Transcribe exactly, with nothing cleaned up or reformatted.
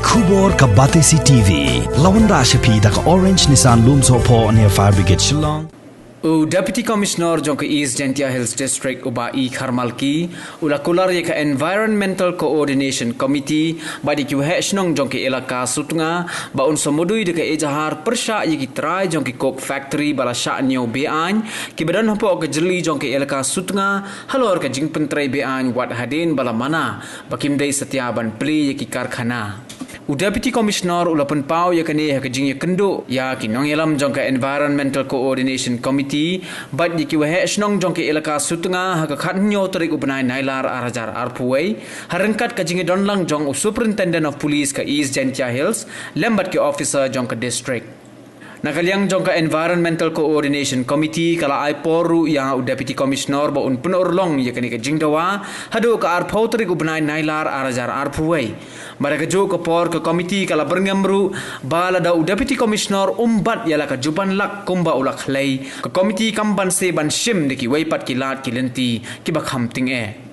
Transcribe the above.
Khubor ka Batesi T V. La wanrah sha phi da ka Orange Nissan Lumsohphoh near Fire Brigade Shillong. U Deputy Commissioner jong ka East Jaintia Hills District, u Bah E Kharmalki, u la kular ïa ka Environmental Coordination Committee bad ïa ki waheh shnong jong ka elaka Sutnga ba un sa mudui da ka ejahar pyrshah ïa ki trai jong ki coke factory ba la shah ñiew be-aiñ, ki ba don hapoh ka jylli jong ka elaka Sutnga, halor ka jingpyntrei be-aiñ wat hadien ba la mana ba kim dei satia ban plie ïa ki karkhana. U Deputy Commissioner u la pynpaw ïa kane ha ka jingïakynduh ïa ki nongïalam jong ka Environmental Coordination Committee bad ïa ki waheh shnong jong ka elaka Sutnga ha ka khathynñiew tarik u bnai Nailar ar hajar arphew wei, ha ryngkat ka jingïadonlang jong u Superintendent of Police ka East Jaintia Hills lem bad ki officer jong ka district. Na ka liang jong ka Environmental Coordination Committee ka la ai por ruh ïa u Deputy Commissioner ba un pynurlong ïa kane ka jingdawa haduh ka arphew tarik u bnai Nailar ar hajar arphew wei. Bad ha kajuh ka por ka committee ka la byrngem ruh ba lada u Deputy Commissioner um bat ïa la ka juban lak kumba u la khlei, ka committee kam banse ban shim da kiwei pat ki lad ki lynti kiba kham tyngeh.